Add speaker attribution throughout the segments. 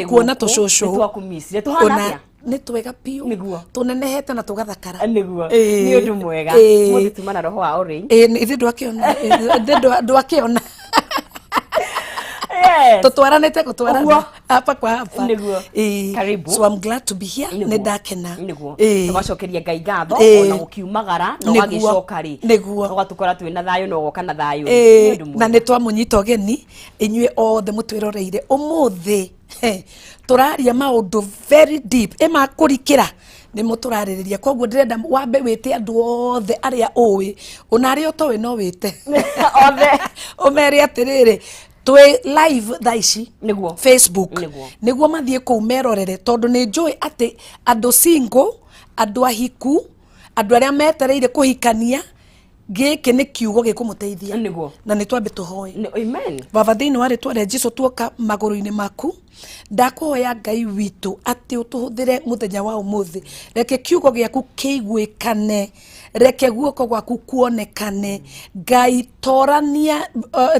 Speaker 1: Kuona tũcũcũ.
Speaker 2: Nĩtwakũmicire tũhana
Speaker 1: Ona
Speaker 2: atĩa?
Speaker 1: nĩ twega biũ.
Speaker 2: Nĩguo.
Speaker 1: Tũnenehete na tũgathakara.
Speaker 2: Nĩguo.
Speaker 1: Ĩĩ.
Speaker 2: Nĩ ũndũ mwega.
Speaker 1: Ĩĩ.
Speaker 2: Mũthĩ tuma na roho wa orange.
Speaker 1: Ĩĩ, ithuĩ ndwakĩona. Ĩĩ, ithuĩ ndwakĩona.
Speaker 2: Yes.
Speaker 1: Tũtwaranĩte gũtwarana
Speaker 2: Ũguo.
Speaker 1: hapa kwa hapa.
Speaker 2: Nĩguo.
Speaker 1: Ĩĩ.
Speaker 2: Karibu.
Speaker 1: So I'm glad to be here.
Speaker 2: Nĩguo.
Speaker 1: Nĩ ndakena.
Speaker 2: Nĩguo.
Speaker 1: Ĩĩ.
Speaker 2: Tũgacokeria Ngai ngatho
Speaker 1: Ĩĩ.
Speaker 2: ona gũkiumagara na
Speaker 1: Nĩguo.
Speaker 2: ũgagĩcoka rĩ.
Speaker 1: Nĩguo.
Speaker 2: Ũgatũkora twĩ na thayũ na ũgoka na thayũ. Nĩ
Speaker 1: Ĩĩ,
Speaker 2: ũndũ mwega.
Speaker 1: na nĩ twamũnyita ũgeni inyuĩ othe mũtwĩroreire ũmũthĩ. He, tũraria maũndũ very deep ĩmakũrikĩra nĩmo tũrarĩrĩria, koguo ndĩrenda wambe wĩte andũ othe arĩa ũĩ, ona arĩa ũtoĩ no wĩte
Speaker 2: othe,
Speaker 1: ũmere atĩrĩrĩ, twĩ live thaa ici Facebook.
Speaker 2: Nĩguo.
Speaker 1: Nĩguo mathiĩ kũu merorere, tondũ nĩ njũĩ atĩ andũ single, andũ ahiku, andũ arĩa metereire kũhikania, gĩkĩ nĩ kiugo gĩkũmũteithia. Na nĩ twambe tũhoe.
Speaker 2: Amen.
Speaker 1: Baba, thĩinĩ wa rĩtwa rĩa Jesu, tuoka magũrũ-inĩ maku. Ndakũhoya, Ngai witũ, atĩ ũtũhũthĩre mũthenya wa ũmũthĩ. Reke kiugo gĩaku kĩiguĩkane, reke guoko gwaku kuonekane. Ngai, torania,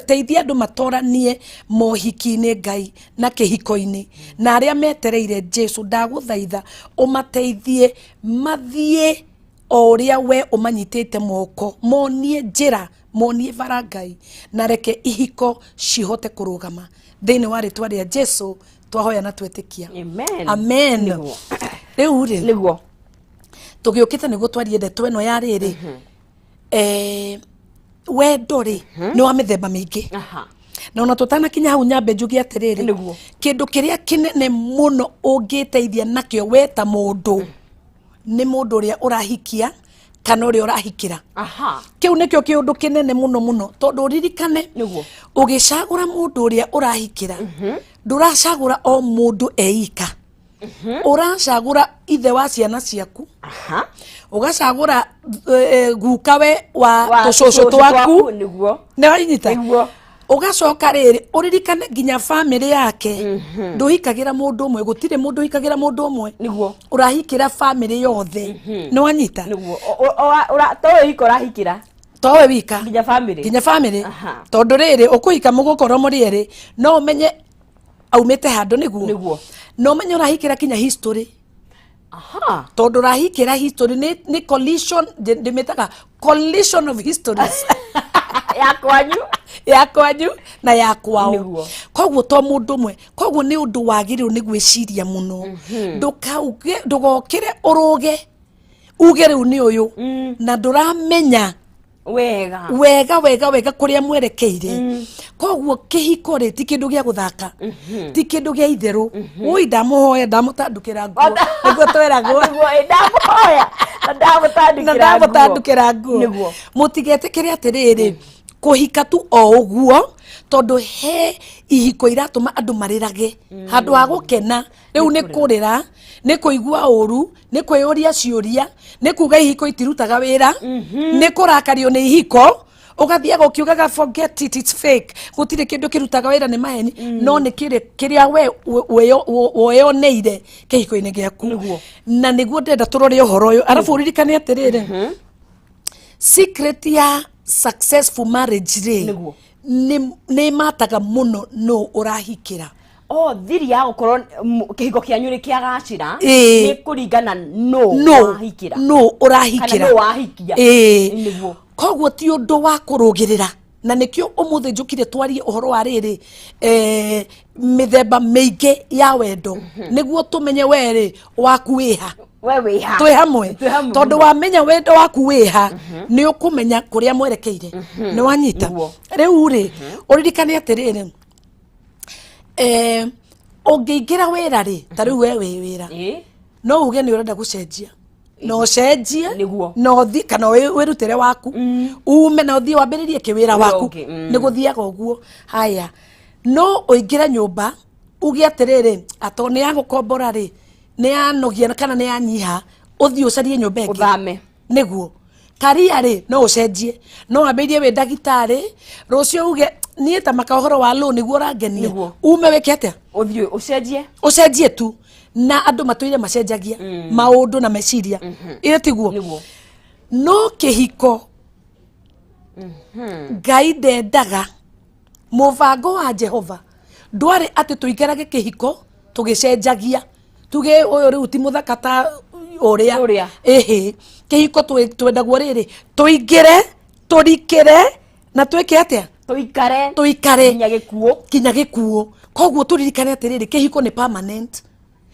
Speaker 1: teithia andũ matoranie mohiki-inĩ, Ngai, na kĩhiko-inĩ, na arĩa metereire Jesu, ndagũthaitha ũmateithie mathiĩ o ũrĩa we ũmanyitĩte moko, monie njĩra, monie bara, Ngai, na reke ihiko cihote kũrũgama. Thĩinĩ wa rĩtwa rĩa Jesu twahoya na twetĩkia.
Speaker 2: Amen.
Speaker 1: Amen.
Speaker 2: Nĩguo.
Speaker 1: Rĩu rĩ, tũgĩũkĩte nĩguo twarie ndeto ĩno ya rĩrĩ, wendo rĩ, nĩ wa mĩthemba mĩingĩ. Na ona tũtanakinya hau, nyambe njuge atĩrĩrĩ, kĩndũ kĩrĩa kĩnene mũno ũngĩteithia nakĩo we ta mũndũ nĩ mũndũ ũrĩa ũrahikia kana ũrĩa ũrahikĩra. Kĩu nĩkĩo kĩũndũ kĩnene mũno mũno, tondũ ũririkane, ũgĩcagũra mũndũ ũrĩa ũrahikĩra, ndũracagũra o mũndũ eika, ũracagũra ithe wa ciana ciaku, ũgacagũra gukawe wa
Speaker 2: wa
Speaker 1: tũcũcũ
Speaker 2: tũcũcũ
Speaker 1: twaku.
Speaker 2: Nĩguo.
Speaker 1: Nĩ wanyita?
Speaker 2: Nĩguo.
Speaker 1: Ũgacoka rĩrĩ, ũririkane nginya bamĩrĩ yake. Ndũhikagĩra mũndũ ũmwe, gũtirĩ mũndũ ũhikagĩra mũndũ ũmwe. Ũrahikĩra bamĩrĩ yothe. Nĩ wanyita?
Speaker 2: Nĩguo. To we wika ũrahikĩra.
Speaker 1: Towe wika.
Speaker 2: Nginya family.
Speaker 1: Nginya bamĩrĩ. Tondũ rĩrĩ, ũkũhika mũgũkorwo mũrĩ erĩ, no ũmenye aumĩte handũ, nĩguo?
Speaker 2: Nĩguo.
Speaker 1: Na ũmenye ũrahikĩra kinya history. Tondũ ũrahikĩra history, nĩ collision, ndĩmĩtaga collision of histories.
Speaker 2: Ya kwanyu.
Speaker 1: Ya kwanyu na ya kwao. Koguo to mũndũ ũmwe, koguo nĩ ũndũ wagĩrĩirwo nĩ gwĩciria mũno. Ndũkauge, ndũgokĩre ũrũge uge rĩu nĩ ũyũ, na ndũramenya
Speaker 2: wega
Speaker 1: wega wega wega kũrĩa mwerekeire. Koguo kĩhiko rĩ, ti kĩndũ gĩa gũthaka, ti kĩndũ gĩa itherũ. Ui, ndamũhoya, ndamũtandũkĩra nguo, nĩguo tweragwo.
Speaker 2: Nĩguo, ĩ, ndamũhoya na
Speaker 1: na
Speaker 2: ndamũtandĩkĩra nguo.
Speaker 1: Ndamũtandũkĩra nguo. Mũtigetĩkĩre atĩrĩrĩ, kũhika tu o ũguo, tondũ he ihiko iratũma andũ marĩrage handũ ha gũkena. Rĩu nĩ kũrĩra, nĩ kũigua ũru, nĩ kwĩyũria ciũria, nĩ kuga ihiko itirutaga wĩra, nĩ kũrakario nĩ ihiko, ũgathiaga ũkiugaga, "Forget it, it's fake, gũtirĩ kĩndũ kĩrutaga wĩra, nĩ maheni." No nĩ kĩrĩ kĩrĩa we weyoneire kĩhiko-inĩ gĩaku. Na nĩguo ndĩrenda tũrore ũhoro ũyũ. Arabu ũririkane atĩrĩrĩ, secret ya successful marriage rĩ, nĩ mataga mũno nũ ũrahikĩra.
Speaker 2: O thiri ya gũkorwo kĩhiko kĩanyu nĩ kĩagacĩra nĩ kũringana nũ
Speaker 1: nũ
Speaker 2: wahikĩra.
Speaker 1: Nũ ũrahikĩra.
Speaker 2: Kana nũ wahikia.
Speaker 1: Koguo ti ũndũ wa kũrũgĩrĩra, na nĩkĩo ũmũthĩ njũkire twarie ũhoro wa rĩrĩ, mĩthemba mĩingĩ ya wendo, nĩguo tũmenye we rĩ, waku wĩha.
Speaker 2: We wĩha.
Speaker 1: Twĩ hamwe?
Speaker 2: Twĩ hamwe.
Speaker 1: Tondũ
Speaker 2: Mũno.
Speaker 1: wamenya wendo waku wĩha, nĩ ũkũmenya kũrĩa mwerekeire. Nĩ wanyita?
Speaker 2: Nĩguo.
Speaker 1: Rĩu rĩ, ũririkane atĩrĩrĩ, ũngĩingĩra wĩra rĩ, ta rĩu we wĩ wĩra, no uge nĩ ũrenda gũcenjia, na ũcenjie, na ũthiĩ kana wĩrutĩre waku, ume na ũthiĩ wambĩrĩrie kĩwĩra
Speaker 2: Wĩra
Speaker 1: waku.
Speaker 2: ũngĩ,
Speaker 1: Nĩ gũthiaga ũguo. Haya, no ũingĩre nyũmba uge atĩrĩrĩ, ato nĩ ya gũkombora rĩ, nĩ yanogia kana nĩ yanyiha, ũthiĩ ũcarie nyũmba ĩngĩ.
Speaker 2: Ũthame.
Speaker 1: Nĩguo karia rĩ, no ũcenjie, no wambĩrĩrie wĩ ndagĩtarĩ, rũciũ uge niĩ ta maka ũhoro wa law nĩguo ũrangenia. Ume wĩke atĩa?
Speaker 2: Ũthiĩ ũcenjie.
Speaker 1: Ũcenjie tu. Na andũ matũire macenjagia maũndũ na meciria, ĩyo tiguo?
Speaker 2: Nĩguo.
Speaker 1: No kĩhiko, Ngai ndendaga, mũbango wa Jehova ndwarĩ atĩ tũikarage kĩhiko. Tũgĩcenjagia, tuge ũyũ rĩu ti mũthaka ta ũrĩa.
Speaker 2: Ũrĩa.
Speaker 1: Ĩhĩ, kĩhiko twendagwo rĩrĩ, tũingĩre, tũrikĩre na twĩke atĩa?
Speaker 2: Tũikare.
Speaker 1: Tũikare.
Speaker 2: Nginya gĩkuũ.
Speaker 1: Nginya gĩkuũ. Koguo tũririkane atĩrĩrĩ, kĩhiko nĩ permanent.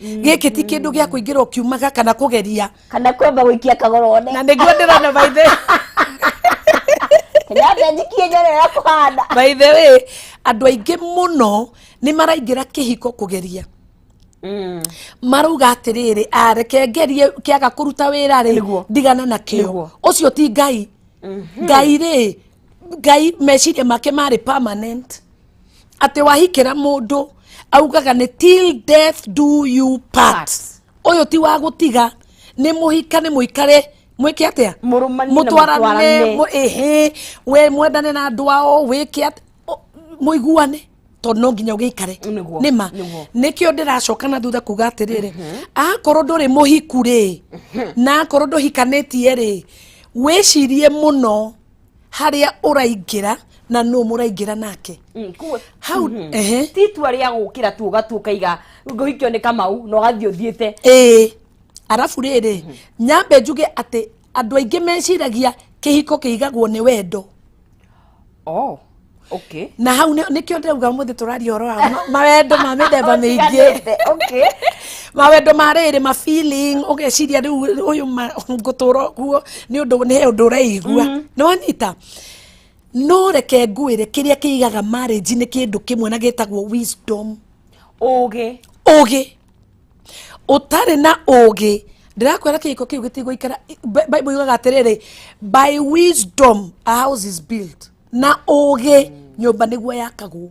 Speaker 1: Gĩkĩ ti kĩndũ gĩa kũingĩra ũkiumaga kana kũgeria.
Speaker 2: Kana kwamba gũikia kagoro one.
Speaker 1: Na nĩguo ndĩrona, by the
Speaker 2: Nyambe njikie nyone ũrĩa kũhana.
Speaker 1: By the way, andũ aingĩ mũno nĩ maraingĩra kĩhiko kũgeria. Marauga atĩrĩrĩ, "Ah, reke ngerie, kĩaga kũruta wĩra rĩ, ndigana nakĩo." Ũcio ti Ngai. Ngai rĩ, Ngai meciria make marĩ permanent, atĩ wahikĩra mũndũ augaga nĩ till death do you part.
Speaker 2: Part.
Speaker 1: Ũyũ ti wa gũtiga, nĩ mũhikane, mũikare, mwĩke atĩa?
Speaker 2: Mũrũmanie na
Speaker 1: mũtwarane.
Speaker 2: Mũtwarane.
Speaker 1: Ĩhĩ, we mwendane na andũ ao, wĩke atĩ mũiguane, tondũ no nginya ũgĩikare. Nĩma. Nĩkĩo ndĩracoka na thutha kuga atĩrĩrĩ, akorwo ndũrĩ mũhiku rĩ, na akorwo ndũhikanĩtie rĩ, wĩcirie mũno harĩa ũraingĩra na nũ mũraingĩra nake. Hau ehe.
Speaker 2: Ti itua rĩa gũkĩra tu ũgatua ũkaiga ngũhikio nĩ Kamau na ũgathiĩ ũthiĩte.
Speaker 1: Ĩĩ, arabu rĩrĩ, nyambe njuge atĩ andũ aingĩ meciragia kĩhiko kĩigagwo nĩ wendo.
Speaker 2: Oh, okay.
Speaker 1: Na hau nĩkĩo ndĩrauga ũmũthĩ tũraria ũhoro wa mawendo ma mĩthemba mĩingĩ.
Speaker 2: Ũtiganĩte, okay.
Speaker 1: Mawendo ma rĩrĩ, ma feeling, ũgeciria rĩu ũyũ ngũtũra ũguo nĩ ũndũ nĩ ũndũ ũreigua, nĩ wanyita. No reke ngwĩre, kĩrĩa kĩigaga marriage nĩ kĩndũ kĩmwe na gĩtagwo wisdom.
Speaker 2: Ũgĩ.
Speaker 1: Ũgĩ. Ũtarĩ na ũgĩ, ndĩrakwĩra kĩhiko kĩu gĩtigũikara. Bible yugaga atĩrĩrĩ, "By wisdom a house is built." Na ũgĩ nyũmba nĩguo yakagwo.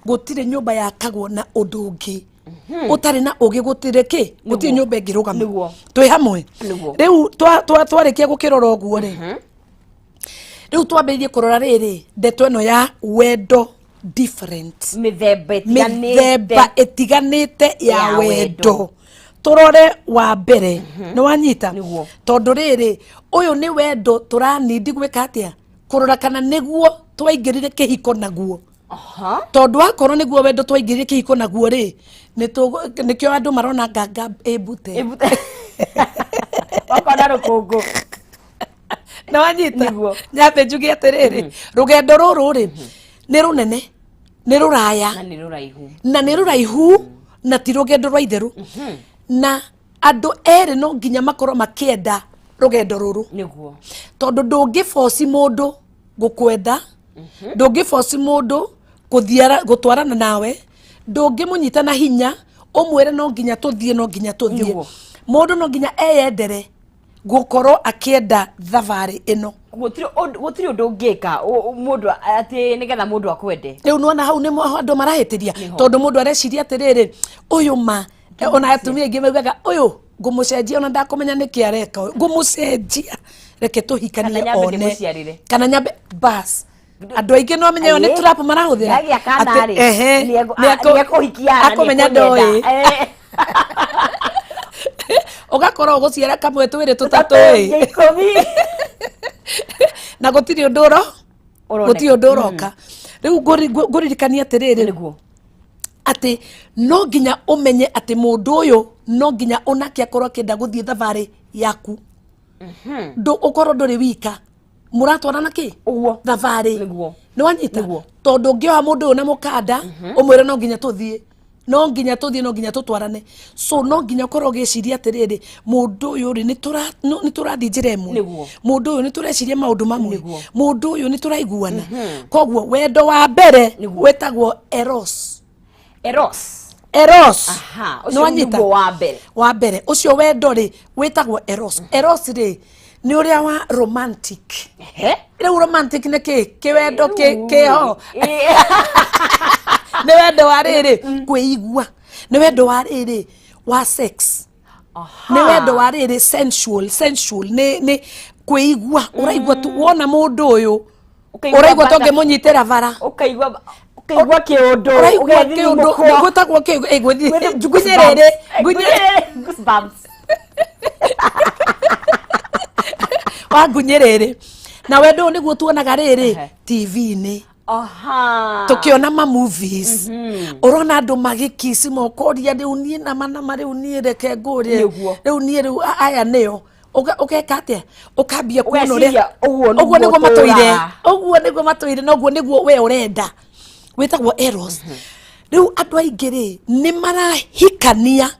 Speaker 1: Gũtirĩ nyũmba yakagwo na ũndũ ũngĩ. Ũtarĩ na ũgĩ, gũtirĩ kĩ, gũtirĩ nyũmba ĩngĩrũgama. Twĩ hamwe?
Speaker 2: Nĩguo.
Speaker 1: Rĩu twarĩkia gũkĩrora ũguo rĩ, rĩu twambĩrĩrie kũrora rĩrĩ, ndeto ĩno ya wendo different.
Speaker 2: Mĩthemba
Speaker 1: mĩthemba
Speaker 2: ĩtiganĩte
Speaker 1: ĩtiganĩte ya
Speaker 2: ya
Speaker 1: wendo.
Speaker 2: Wendo.
Speaker 1: Tũrore wa mbere, nĩ wanyita?
Speaker 2: Nĩguo.
Speaker 1: Tondũ rĩrĩ, ũyũ nĩ wendo tũranindi gwĩka atĩa? Kũrora kana nĩguo twaingĩrire kĩhiko naguo. Tondũ akorwo nĩguo wendo twaingĩrire kĩhiko naguo rĩ, nĩkĩo andũ marona nganga ĩmbute.
Speaker 2: Wakona rũkũngũ.
Speaker 1: Nĩ wanyita?
Speaker 2: Nĩguo.
Speaker 1: Nyambe njuge atĩrĩrĩ, rũgendo rũrũ rĩ, nĩ rũnene, nĩ rũraya.
Speaker 2: Na nĩ rũraihu.
Speaker 1: Na nĩ rũraihu, na ti rũgendo rwa itherũ, na andũ erĩ no nginya makorwo makĩenda rũgendo rũrũ. Tondũ ndũngĩboci mũndũ gũkwenda, ndũngĩboci mũndũ gũtwarana nawe, ndũngĩmũnyita na hinya ũmwĩre no nginya tũthiĩ, no nginya tũthiĩ. Mũndũ no nginya eyendere gũkorwo akĩenda thabarĩ ĩno.
Speaker 2: Gũtirĩ ũndũ ũngĩka mũndũ atĩ nĩgetha mũndũ akwende.
Speaker 1: Rĩu nĩwona hau nĩ andũ marahĩtĩria.
Speaker 2: Nĩho.
Speaker 1: Tondũ mũndũ areciria atĩrĩrĩ, ũyũ ma ona atumia aingĩ maugaga, ũyũ ngũmũcenjia, ona ndakũmenya nĩkĩ areka, ũyũ ngũmũcenjia, reke tũhikanie.
Speaker 2: Kana nyambe
Speaker 1: One.
Speaker 2: Ndĩmũciarĩre.
Speaker 1: Kana nyambe bas. Andũ aingĩ no menye ĩyo nĩ trap marahũthĩra.
Speaker 2: Ndagĩa kana
Speaker 1: Atĩ,
Speaker 2: rĩ,
Speaker 1: ehe,
Speaker 2: nĩekũhikia na
Speaker 1: akũmenya
Speaker 2: nĩekũnyenda.
Speaker 1: ndoĩ. Ũgakorwo ũgũciara kamwe, twĩrĩ, tũtatũ ĩ,
Speaker 2: 10.
Speaker 1: Na gũtirĩ ũndũ ũro
Speaker 2: Ũroneka.
Speaker 1: Gũtirĩ ũndũ ũroka. Rĩu ngũririkania atĩrĩrĩ, atĩ no nginya ũmenye atĩ mũndũ ũyũ no nginya onake akorwo akĩenda gũthiĩ thabarĩ yaku. Ndũ ũkorwo ndũrĩ wika, mũratwarana kĩ thabarĩ. Nĩ wanyita? Tondũ ũngĩoha mũndũ ũyũ na mũkanda ũmwĩre no nginya tũthiĩ, no nginya tũthiĩ, no nginya tũtwarane, so no nginya ũkorwo ũgĩciria atĩrĩrĩ, mũndũ ũyũ rĩ, nĩ tũrathiĩ njĩra ĩmwe? Mũndũ ũyũ nĩ tũreciria maũndũ mamwe? Mũndũ ũyũ nĩ tũraiguana? Koguo wendo wa mbere wĩtagwo eros.
Speaker 2: Eros.
Speaker 1: Eros.
Speaker 2: Aha,
Speaker 1: Nĩ
Speaker 2: ũcio
Speaker 1: wanyita?
Speaker 2: nĩguo wa mbere.
Speaker 1: Wa mbere ũcio wendo rĩ, wĩtagwo eros. Eros rĩ, nĩ ũrĩa wa romantic. Rĩu romantic nĩ kĩ? Kĩwendo kĩho. Nĩ wendo wa rĩrĩ, kwĩigua, nĩ wendo wa rĩrĩ, wa sex, nĩ wendo wa rĩrĩ, sensual. Sensual nĩ kwĩigua, ũraigua tu wona mũndũ ũyũ,
Speaker 2: Ũkaigua
Speaker 1: ũraigua
Speaker 2: bata.
Speaker 1: tũngĩmũnyitĩra bara.
Speaker 2: Ũkaigua kĩũndũ.
Speaker 1: Ũraigua kĩũndũ gwĩtagwo kĩ? Ngunyĩrĩrĩ, ngunyĩrĩrĩ.
Speaker 2: Goosebumps.
Speaker 1: Wa ngunyĩrĩrĩ. Na wendo ũyũ nĩguo tuonaga rĩrĩ TV-inĩ.
Speaker 2: Aha.
Speaker 1: Tukiona ma movies, urona andu magikici mokoria, riu nie nama nama, riu nie reke ngurie. Riu nie riu aya nio ũgeka atia? Ũkambia kuona ũrĩa
Speaker 2: Ũgeciria ũguo nĩguo
Speaker 1: ũguo nĩguo matũire,
Speaker 2: tũraga.
Speaker 1: Ũguo nĩguo matũire, na ũguo nĩguo we ũrenda, wĩtagwo eros. Rĩu andũ aingĩ rĩ, nĩ marahikania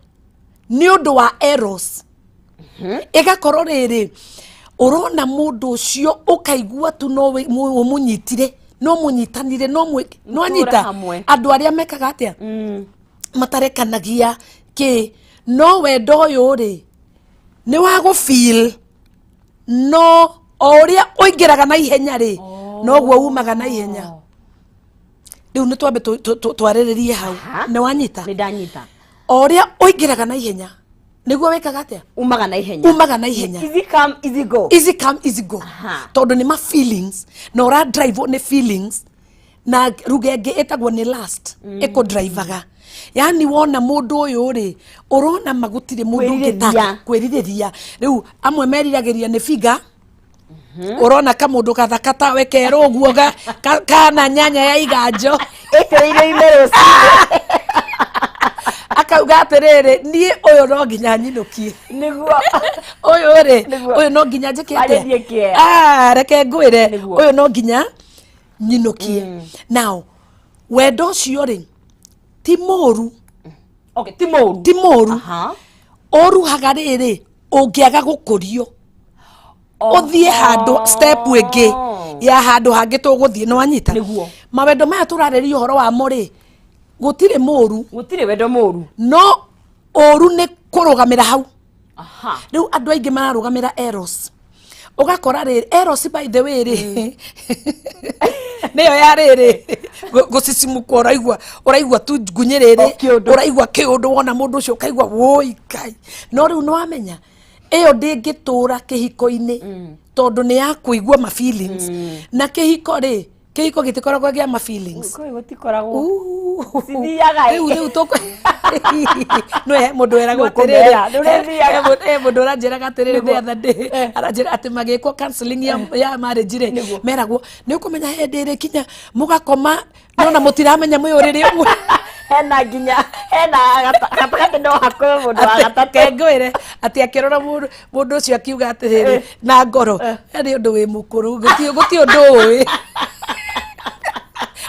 Speaker 1: nĩ ũndũ wa eros. Ĩgakorwo rĩrĩ, ũrona mũndũ ũcio ũkaigua tu no ũmũnyitire, no mũnyitanire, no no anyita
Speaker 2: hamwe.
Speaker 1: Andũ arĩa mekaga atĩa? Matarekanagia kĩ, no wendo ũyũ rĩ, nĩ wa gũ feel, no o ũrĩa ũingĩraga na ihenya rĩ, noguo umaga na ihenya. Rĩu nĩ twambe twarĩrĩrie hau. Nĩ wanyita?
Speaker 2: Nĩ ndanyita.
Speaker 1: O ũrĩa ũingĩraga na ihenya, nĩguo wĩkaga atĩa?
Speaker 2: Umaga na ihenya.
Speaker 1: Umaga na ihenya.
Speaker 2: Easy come, easy go.
Speaker 1: Easy come, easy go. Tondũ nĩ ma feelings, na ũra drive nĩ feelings, na ruga ĩngĩ ĩtagwo nĩ lust ĩkũdrivaga. Yani wona mũndũ ũyũ rĩ, ũrona ma gũtirĩ mũndũ ũngĩ
Speaker 2: Kwĩrirĩria.
Speaker 1: Take kwĩrirĩria. Rĩu amwe meriragĩria nĩ figure, ũrona kamũndũ gathaka tawe kerũ ũguo kana nyanya ya iganjo.
Speaker 2: Ĩtĩrĩire ime rũcinĩ.
Speaker 1: Akauga atĩrĩrĩ, niĩ ũyũ no nginya nyinũkie. Ũyũ rĩ, ũyũ no nginya njĩke atĩa?
Speaker 2: Arĩthiĩ kĩea.
Speaker 1: Ah, reke ngwĩre, ũyũ no nginya nyinũkie. Now wendo ũcio rĩ, ti mũru.
Speaker 2: Okay, ti mũru.
Speaker 1: Ti mũru. Ũruhaga rĩrĩ ũngĩaga gũkũrio, ũthiĩ handũ step ĩngĩ ya handũ hangĩ tũgũthiĩ. Nĩ wanyita?
Speaker 2: Nĩguo.
Speaker 1: Mawendo maya tũrarĩria ũhoro wamo rĩ, gũtirĩ mũru.
Speaker 2: Gũtirĩ wendo mũru.
Speaker 1: No ũru nĩ kũrũgamĩra hau. Rĩu andũ aingĩ mararũgamĩra eros. Ũgakora rĩrĩ, eros by the way rĩ, nĩyo ya rĩrĩ gũcicimũkwo, ũraigua tu ngunyĩrĩrĩ.
Speaker 2: O kĩũndũ.
Speaker 1: Ũraigua kĩũndũ wona mũndũ ũcio, ũkaigua woi Ngai. No rĩu nĩ wamenya ĩyo ndĩngĩtũra kĩhiko-inĩ, tondũ nĩ ya kũigua ma feelings, na kĩhiko rĩ, kĩhiko gĩtikoragwo gĩa ma feelings.
Speaker 2: Kũu gũtikoragwo.
Speaker 1: Uuh.
Speaker 2: Cithiaga
Speaker 1: Rĩu tũkũ no he mũndũ weragwo
Speaker 2: Nĩ ũkũmera,
Speaker 1: atĩrĩrĩ,
Speaker 2: nĩ ũrĩthiaga.
Speaker 1: He mũndũ ũranjĩraga atĩrĩrĩ, the other day aranjĩra atĩ magĩkwo counseling ya marriage rĩ, meragwo nĩ ũkũmenya hĩndĩ ĩrĩ kinya mũgakoma nona mũtiramenya mwĩ ũrĩrĩ ũmwe.
Speaker 2: Hena nginya hena gatagatĩ, no hakorwo mũndũ wa gatatũ.
Speaker 1: Kengwĩre atĩ akĩrora mũndũ ũcio akiuga atĩrĩrĩ na ngoro, nĩ ũndũ wĩ mũkũrũ, gũtirĩ ũndũ ũĩ,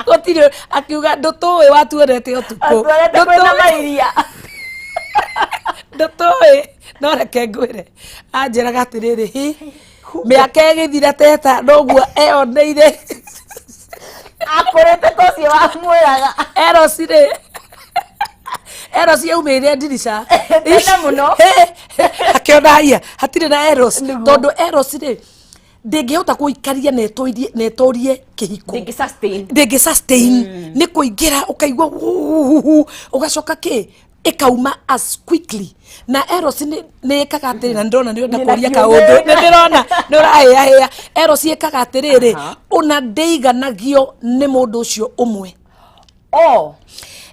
Speaker 1: gũtirĩ. Akiuga ndũtũĩ watuonete ũtukũ.
Speaker 2: Atuonete kwĩna mairia.
Speaker 1: Ndũtũĩ. No reke ngwĩre, anjĩraga atĩrĩrĩ, hi mĩaka ĩgĩthira teta noguo eyoneire.
Speaker 2: Akũrĩte ta ũcio wamwĩraga.
Speaker 1: Eros rĩ, eros yaumĩrire ndirica.
Speaker 2: Tene mũno.
Speaker 1: Akĩona haiya hatirĩ na eros. Tondũ eros rĩ, ndĩngĩhota gũikaria na ĩtũrie kĩhiko.
Speaker 2: Ndĩngĩ sustain.
Speaker 1: Ndĩngĩ sustain. Nĩ kũingĩra ũkaigua wuhuhu, ũgacoka kĩ ĩkauma as quickly. Na eros nĩ ĩkaga atĩrĩ, na ndĩrona nĩ ũrenda
Speaker 2: Ndĩna
Speaker 1: kũria
Speaker 2: kĩũria.
Speaker 1: kaũndũ, nĩ ndĩrona nĩ ũrahĩahĩa. Eros ĩkaga atĩrĩrĩ, ona ndĩiganagio nĩ mũndũ ũcio ũmwe.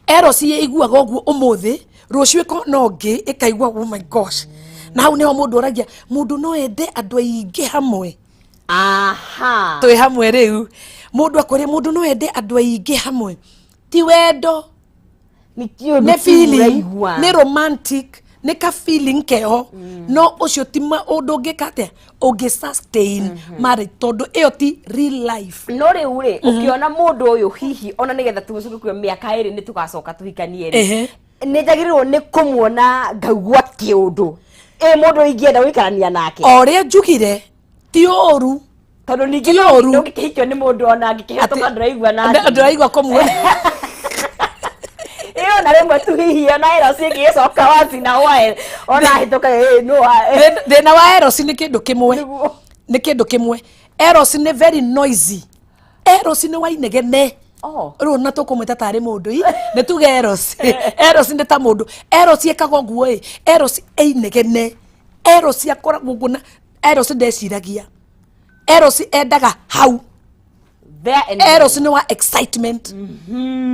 Speaker 1: Eros ĩiguaga ũguo ũmũthĩ, rũciũ ĩkona ũngĩ, ĩkaigua oh my gosh. Na hau nĩho mũndũ oragia, mũndũ no ende andũ aingĩ hamwe? Twĩ hamwe rĩu, mũndũ akwĩre mũndũ no ende andũ aingĩ hamwe, ti wendo.
Speaker 2: Nĩ kĩũndũ
Speaker 1: nĩ
Speaker 2: kĩu
Speaker 1: feeling.
Speaker 2: Ũraigua.
Speaker 1: Nĩ romantic, nĩ ka feeling keho, no ũcio ti ũndũ ũngĩka atĩa, ũngĩ sustain marriage, tondũ ĩyo ti real life.
Speaker 2: No rĩu rĩ, ũkĩona mũndũ ũyũ hihi ona nĩgetha tũcoke kuo mĩaka 2 nĩ tũgacoka tũhikanie rĩ, nĩ njagĩrĩirwo nĩ kũmuona ngaigua kĩũndũ ĩ mũndũ ingĩenda gũikarania nake?
Speaker 1: O ũrĩa njugire, ti ũru.
Speaker 2: Tondũ ningĩ
Speaker 1: Ti ũru.
Speaker 2: ndũngĩkĩhikio nĩ mũndũ ona angĩkĩhĩtũka ndũraigua nake.
Speaker 1: Ndũraigua kũmuona.
Speaker 2: Ĩyo na rĩmwe tu hihi ona ĩro cingĩgĩcoka once in a while ona hĩtũka ĩ no.
Speaker 1: Thĩna wa eros nĩ kĩndũ kĩmwe, nĩ kĩndũ kĩmwe, eros nĩ very noisy, eros nĩ wainegene. Rĩu na tũkũmwĩta tarĩ mũndũ i nĩ tuge eros, eros nĩ ta mũndũ, eros ĩkaga ũguo ĩ, eros ĩinegene, eros akoragwo ũguo, na eros ndeciragia, eros endaga hau.
Speaker 2: There and
Speaker 1: Eros nĩ wa excitement,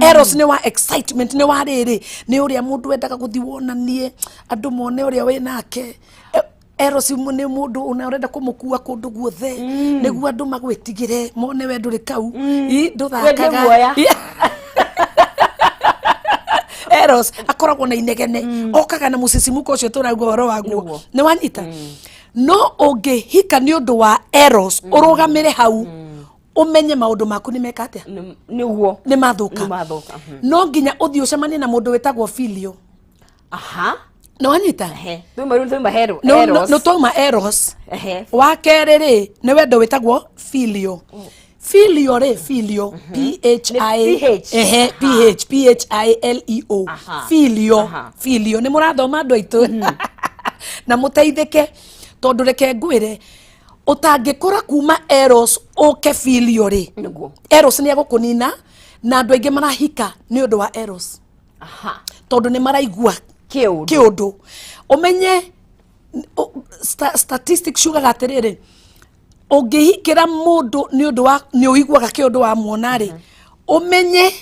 Speaker 1: eros nĩ wa excitement, nĩ wa rĩrĩ, nĩ ũrĩa mũndũ endaga gũthiĩ wonanie andũ mone ũrĩa wĩ nake. Eros nĩ mũndũ ona ũrenda kũmũkua kũndũ guothe nĩguo andũ magwĩtigĩre mone we ndũrĩ kau. I, ndũthakaga.
Speaker 2: We ndĩ guoya.
Speaker 1: Eros akoragwo na inegene, okaga na mũcicimuko ũcio tũrauga ũhoro waguo.
Speaker 2: Nĩguo.
Speaker 1: Nĩ wanyita? No ũngĩhika nĩ ũndũ wa Eros, ũrũgamĩre hau, ũmenye maũndũ maku nĩ meka atĩa.
Speaker 2: Nĩguo.
Speaker 1: Nĩ mathũka.
Speaker 2: Nĩ mathũka.
Speaker 1: No nginya ũthiĩ ũcemanie na mũndũ wĩtagwo Filio. Nĩ wanyita?
Speaker 2: Ehe, twauma rĩu, twauma hero.
Speaker 1: No.
Speaker 2: Eros.
Speaker 1: No, twauma Eros. Wa kerĩ rĩ, nĩ wendo wĩtagwo filio. Filio rĩ, filio, p h i
Speaker 2: Nĩ PH.
Speaker 1: Ehe, p h p h I L E O. Filio. Filio, nĩ mũrathoma andũ aitũ na mũteithĩke, tondũ reke ngwĩre, ũtangĩkũra kuma Eros ũke filio rĩ, Eros nĩ egũkũnina. Na andũ aingĩ marahika nĩ ũndũ wa Eros, tondũ nĩ maraigua
Speaker 2: kĩũndũ.
Speaker 1: Kĩũndũ. Ũmenye statistics ciugaga atĩrĩrĩ, ũngĩhikĩra mũndũ nĩ ũndũ wa nĩ ũiguaga kĩũndũ wa muona rĩ, ũmenye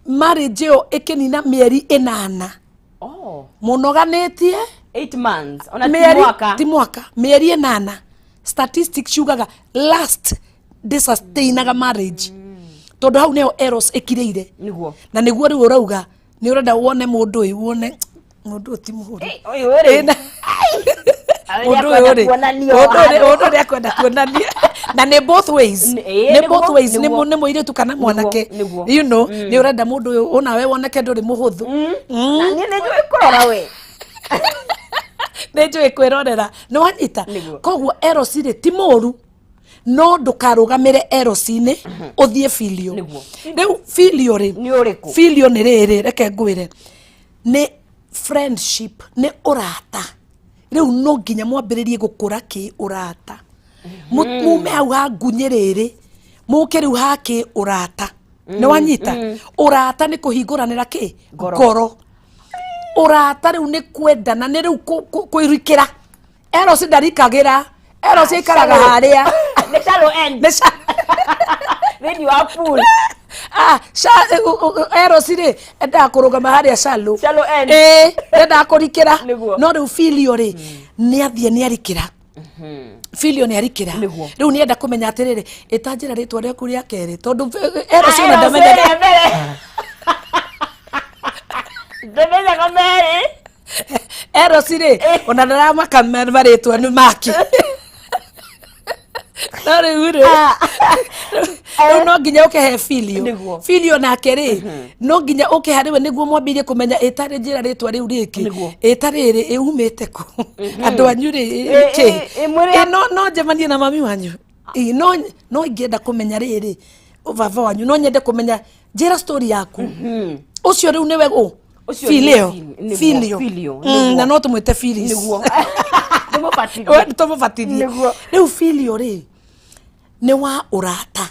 Speaker 1: marriage ĩyo ĩkĩnina mĩeri 8 mũnoganĩtie.
Speaker 2: 8 months ona ti
Speaker 1: Mĩeri
Speaker 2: mwaka.
Speaker 1: Ti mwaka, mĩeri 8. Statistics ciugaga last ndĩsustainaga marriage, tondũ hau nĩho Eros ĩkirĩire. Na nĩguo rĩu ũrauga nĩ ũrenda wone mũndũ ũyũ, wone mũndũ ũyũ ti mũhũrũ.
Speaker 2: Eh, ũyũ rĩ.
Speaker 1: Mũndũ ũyũ rĩ,
Speaker 2: kuonanio
Speaker 1: mũndũ
Speaker 2: handũ.
Speaker 1: ũyũ nĩ akwenda kuonania, na nĩ both ways. Nĩ both ways, nĩ mũirĩtu kana mwanake. Nĩ ũrenda mũndũ ũyũ onawe woneke ndũrĩ mũhũthũ.
Speaker 2: Na niĩ nĩ njũĩ kũrora we.
Speaker 1: Nĩ njũĩ kwĩrorera. Nĩ wanyita?
Speaker 2: Nĩguo.
Speaker 1: Koguo Eros rĩ, ti mũru, no ndũkarũgamĩre Eros-inĩ, ũthiĩ filio. Rĩu filio rĩ,
Speaker 2: Nĩ ũrĩkũ?
Speaker 1: Filio nĩ rĩrĩ, reke ngwĩre, nĩ friendship, nĩ ũrata. Rĩu no nginya mwambĩrĩrie gũkũra kĩ ũrata. Mume hau ha ngunyĩ rĩrĩ, mũke rĩu ha kĩ ũrata. Nĩ wanyita? Ũrata nĩ kũhingũranĩra kĩ
Speaker 2: Ngoro.
Speaker 1: Ngoro. Ũrata rĩu nĩ kwendana, nĩ rĩu kwĩrikĩra. Eros ndarikagĩra, Eros aikaraga
Speaker 2: Shallow.
Speaker 1: harĩa.
Speaker 2: Nĩ shallow end.
Speaker 1: Nĩ
Speaker 2: thĩinĩ wa pool.
Speaker 1: Ah, Eros rĩ, endaga kũrũgama harĩa shallow.
Speaker 2: Shallow end.
Speaker 1: Ĩĩ, ndendaga kũrikĩra.
Speaker 2: Nĩguo.
Speaker 1: No rĩu filio rĩ, nĩ athiĩ nĩ arikĩra. Filio nĩ arikĩra. Rĩu nĩ enda kũmenya atĩrĩrĩ, ĩtanjĩra rĩtwa rĩaku rĩa kerĩ, tondũ Eros ona
Speaker 2: Eros
Speaker 1: ndamenyaga.
Speaker 2: ĩrĩa mbere. Ndamenyaga merĩ.
Speaker 1: Eros rĩ, ona ndaramaka marĩtwa nĩ make. No rĩu rĩ, rĩu no nginya ũkĩhe filio. Filio nake rĩ, no nginya ũke harĩ we nĩguo mwambĩrĩrie kũmenya, ĩtarĩ njĩra rĩtwa rĩu rĩngĩ, ĩta rĩrĩ ĩumĩte kũ, andũ anyu rĩ, kĩ.
Speaker 2: Ĩ,
Speaker 1: No njemanie na mami wanyu? Ĩ, no ingĩenda kũmenya rĩrĩ, baba wanyu, no nyende kũmenya, njĩra story yaku. Ũcio rĩu nĩwe ũ
Speaker 2: Ũcio nĩ
Speaker 1: filio.
Speaker 2: nĩguo,
Speaker 1: Filio.
Speaker 2: filio,
Speaker 1: Na no tũmwĩte Phyllis.
Speaker 2: Nĩguo. Tũmũbatithie.
Speaker 1: We, tũmũbatithie. Rĩu filio rĩ, nĩ wa ũrata.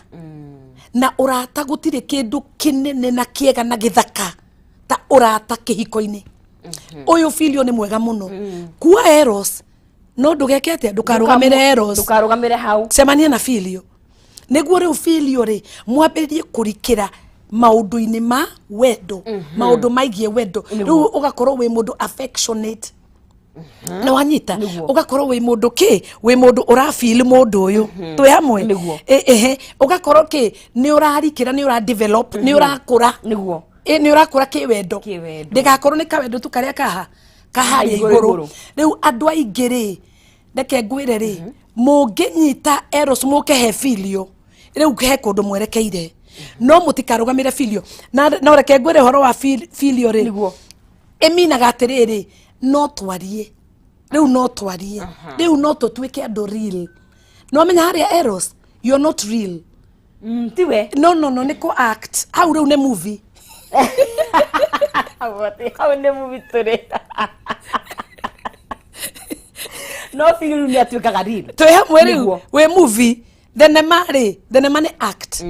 Speaker 1: Na ũrata, gũtirĩ kĩndũ kĩnene na kĩega na gĩthaka ta ũrata kĩhiko-inĩ. Ũyũ filio nĩ mwega mũno. Kua Eros, no ndũgeke atĩa? Ndũkarũgamĩre Eros.
Speaker 2: Ndũkarũgamĩre hau.
Speaker 1: Cemania na filio, nĩguo rĩu filio rĩ, mwambĩrĩrie kũrikĩra maũndũ-inĩ ma wendo, maũndũ maigie wendo. Rĩu ũgakorwo wĩ mũndũ affectionate. Nĩ wanyita?
Speaker 2: Nĩguo.
Speaker 1: Ũgakorwo wĩ mũndũ kĩ, wĩ mũndũ ũrafeel mũndũ ũyũ. Twĩ hamwe?
Speaker 2: Nĩguo.
Speaker 1: Ehe, ũgakorwo kĩ, nĩ ũrarikĩra, nĩ ũra develop, nĩ ũrakũra. Ĩ, nĩ ũrakũra kĩwendo.
Speaker 2: Kĩwendo.
Speaker 1: Ndĩgakorwo nĩ kawendo tu karĩa kaha kaharĩa
Speaker 2: Igũrũ.
Speaker 1: igũrũ.
Speaker 2: Igũrũ.
Speaker 1: Rĩu andũ aingĩ rĩ, reke ngwĩre rĩ, mũngĩnyita Eros mũke he filio, rĩu he kũndũ mwerekeire, no mũtikarũgamĩre filio. Na no reke ngwĩre ũhoro wa filio rĩ, ĩminaga atĩrĩrĩ, no twarie rĩu, no twarie rĩu, no tũtuĩke andũ real. No menya harĩa Eros you're not real.
Speaker 2: Tiwe.
Speaker 1: No, no, no, nĩ kũ act hau, rĩu nĩ movie.
Speaker 2: Hau nĩ movie tũrĩ. No filio rĩu nĩ atuĩkaga real.
Speaker 1: Twĩ hamwe rĩu?
Speaker 2: Nĩguo.
Speaker 1: Wĩ movie, thenema rĩ, thenema nĩ act,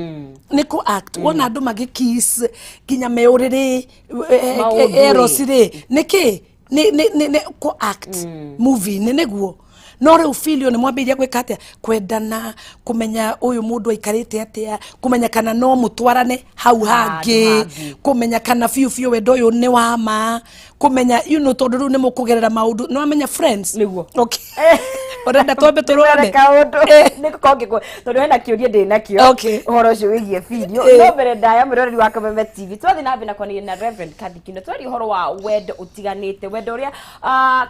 Speaker 1: nĩ kũ act. Wona andũ magĩ kiss nginya me ũrĩrĩ,
Speaker 2: Maũndũ
Speaker 1: Eros
Speaker 2: ĩ.
Speaker 1: rĩ, nĩ kĩ? Nĩ kũ act movie nĩ nĩguo. No rĩu filio nĩ mwambĩrĩria gwĩka atĩa? Kwendana, kũmenya ũyũ mũndũ aikarĩte atĩa, kũmenya kana no mũtwarane hau hangĩ,
Speaker 2: hangĩ.
Speaker 1: Kũmenya kana biũ biũ wendo ũyũ nĩ wa ma, kũmenya tondũ rĩu nĩ mũkũgerera maũndũ, nĩ wamenya friends.
Speaker 2: Nĩguo.
Speaker 1: Okay, ũrenda twambe tũrũgame?
Speaker 2: Kaũndũ nĩ gũkorwo tondũ hena kĩũria ndĩ nakĩo ũhoro ũcio wĩgiĩ video. No mbere ndaya, mwĩroreri wa Kameme TV, twathiĩ na mbere na kwaranĩria na Reverend Kathy Kiuna, twaria ũhoro wa wendo ũtiganĩte, wendo ũrĩa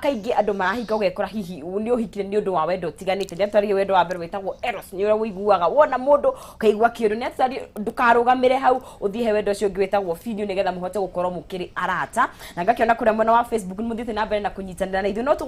Speaker 2: kaingĩ andũ marahika, ũgekora hihi nĩ ũhikire nĩ ũndũ wa wendo ũtiganĩte. Nĩ atwaririe wendo wa mbere wĩtagwo eros, nĩ ũrĩa ũiguaga wona mũndũ ũkaigua kĩũndũ. Nĩ atwaririe ndũkarũgamĩre hau, ũthiĩ he wendo ũcio ũngĩ wĩtagwo video, nĩgetha mũhote gũkorwo mũkĩrĩ arata. Na ngakĩona kũrĩa mwena wa Facebook nĩ mũthiĩte na mbere na kũnyitanĩra na ithuĩ no tũ